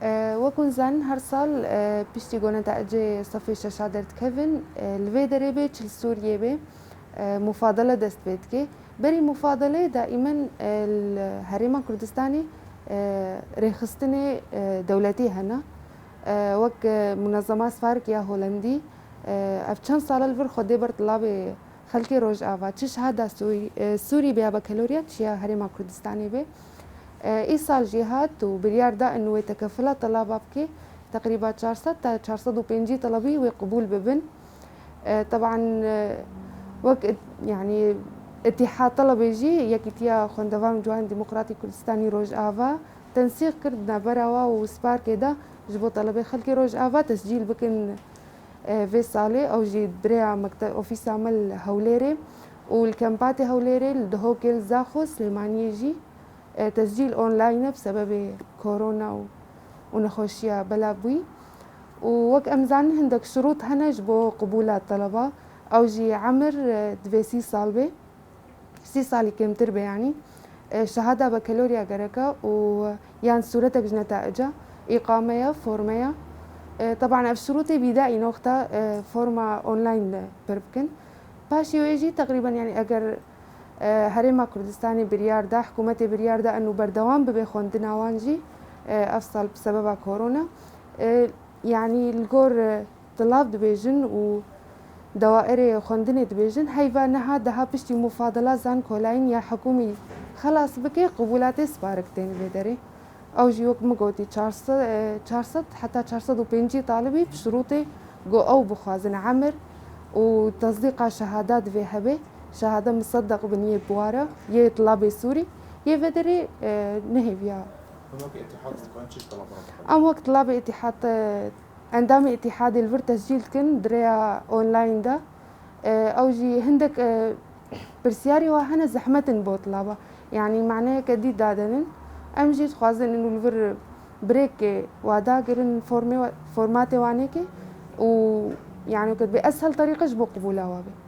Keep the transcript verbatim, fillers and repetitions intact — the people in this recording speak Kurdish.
E, wek hûn zanin, her sal, e, piştî ku netecê sefê şeş a derdikevin, e, li vê derê bê çi li Sûriyê bê, e, mufadele dest pê dike. Berî mufadeleyê daîmen, e, li Herêma Kurdistanê, e, rêxistinê, e, dewletî hene. E, wek, e, Munezema Spark ya Holandî, e, ev çend sal e li vir xwe dê ber tilabê xelkê Rojava, çi şehada Sûrî, e, Sûrî bê ya bakalorya, çi ya Herêma Kurdistanê bê. E, îsal jî hat û biryar da in wê tekefila telaba bike, teqrîba çar sed ta çar sed û pêncî telebî wê qebûl bibin. E, teban, e, wek it-, yanî Îtîhad Telebê jî, Yekîtiya Xwendevan û Ciwanên Demokratîk Kurdistanî Rojava, tensîq kir di navbera wa û Sparkê de ji bo telebê xelkê Rojava tescîl bikin. E, vê salê ew jî bi rêya mekte-, ofîsa me li Hewlêrê û li Kempatê Hewlêrê, li Dihokê, li Zaxo, Silêmaniyê jî, e, tescîl online e bi sebebê korona û, û nexweşiya belav bûyî. Û wek em zanin, hindek şirût hene ji bo qibûla teleba. Ew jî emir, e, divê sî sal bê. Sî salî kêmtir be, yanî, e, şehada bakalorya gereke û yan sûretek ji netaica, îqame ya, forme ya. E, teban ev şurûtê bîdaî noxta, e, forma online de pir bikin. Paşê wê jî teqrîben, yanî eger, e, Herêma Kurdistanê biryar da, hikûmetê biryar da eno berdewam bibe xwendina wan jî, e, ev sal bi sebeba korona, e, yanî li gor, e, Tilav dibêjin û dawairê xwendinê dibêjin, heyva niha daha piştî mufadela zankolayîn ya hikûmî xelas bike, qibûlatê Spark tên vê derê. Ew jî wek min gotî, çar sed, e, çar sed heta çar sed û pêncî talibî bi şirûtê ku ew bixwazin emir û tesdîqa şehada divê hebe, şehada misedeq bin yê biwara, yê tilabê Sûrî, yê vê derê, e, nehêviya. Em wek îtîhad dikan çi ji telaba bixwin? Em wek tilabê îtîhad, e, Endamê Îtîhadê li vir tescîl dikin di rêya online de. E, ew jî hindek, e, pirsyarê wa hene zehmet in bo tilaba. Yanî maneyeke dî dadenin. Em jî dixwazin û li vir birêkê wa dagirin formê wa, formatê wanê ke û yanî ke dibê eshel terîqe ji bo qibûla wa be.